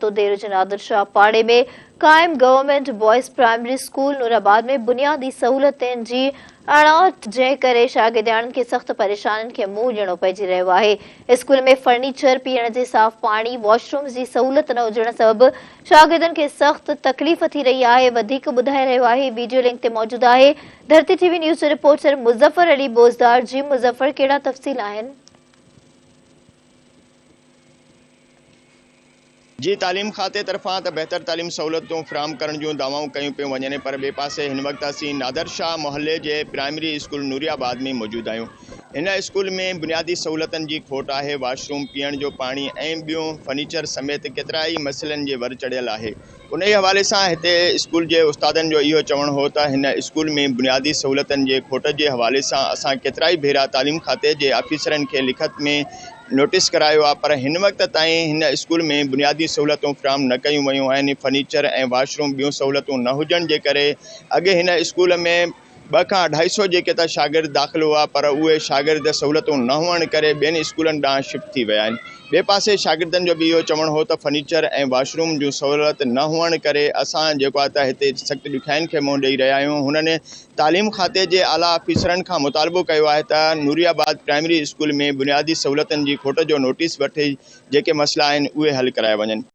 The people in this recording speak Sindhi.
دير جي نادر شاهه پاڙي ۾ قائم government boys primary school Noorabad ۾ بنيادي سهولتن جي اڻاٺ جنهن ڪري شاگردياڻين کي سخت پريشانين کي منهن ڏيڻو پئجي رهيو آهي. اسڪول ۾ فرنيچر، پيئڻ جي صاف پاڻي، واش رومز جي سهولت نه هجڻ سبب شاگردن کي سخت تڪليف ٿي رهي آهي. وڌيڪ ٻڌائي رهيو آهي ويڊيو لنڪ تي موجود آهي ڌرتي ٽي وي نيوز جو رپورٽر مظفر علي بوزدار جي مظفر ڪهڙا تفصيل آهن؟ جي تعليم کاتي طرفان ته بهتر تعليم سهولتون فراهم ڪرڻ جون دعوائون ڪيون پيون وڃن پر ٻئي پاسي هن وقت اسين نادر شاهه محلي جي پرائمري اسڪول نوري آباد ۾ موجود آهيون هن اسڪول ۾ بنيادي سهولتن جي کوٽ آهي واش روم پيئڻ جو پاڻي ۽ ٻيون فرنيچر سميت ڪيترائي مسئلن جي ور چڙهيل آهي انهي حوالي سان هتي اسڪول جي استادن جو اهو چوڻ هو ته هن اسڪول ۾ بنيادي سهولتن جي کوٽ جي حوالي سان اسان ڪيترائي ڀيرا تعليم کاتي جي آفيسرن کي لکت ۾ نوٽيس ڪرايو آهي پر هن وقت تائين هن اسڪول ۾ بنيادي سهولتون فراهم نه ڪيون ويون آهن، فرنيچر ۽ واش روم ٻيون سهولتون نه هجڻ جي ڪري اڳي هن اسڪول ۾ ٻه کان اڍائي سئو جي ڪيترا شاگرد داخل هئا پر اهي شاگرد سهولتون نه هئڻ ڪري ٻين اسڪولن ڏانهن شفٽ ٿي ويا آهن. ٻئي پاسي شاگردن جو به اهو چوڻ هو ته فرنيچر ۽ واش روم جون سهولت نه هئڻ ڪري اسان جيڪو آهي ته هتي سخت ڏکيائين کي منهن ڏئي رهيا آهيون هنن تعليم کاتي جي اعليٰ آفيسرن کان مطالبو ڪيو آهي ته نوري آباد پرائمري اسڪول ۾ بنيادي سهولتن جي کوٽ جو نوٽيس وٺي جيڪي مسئلا آهن اهي حل ڪرايا وڃن.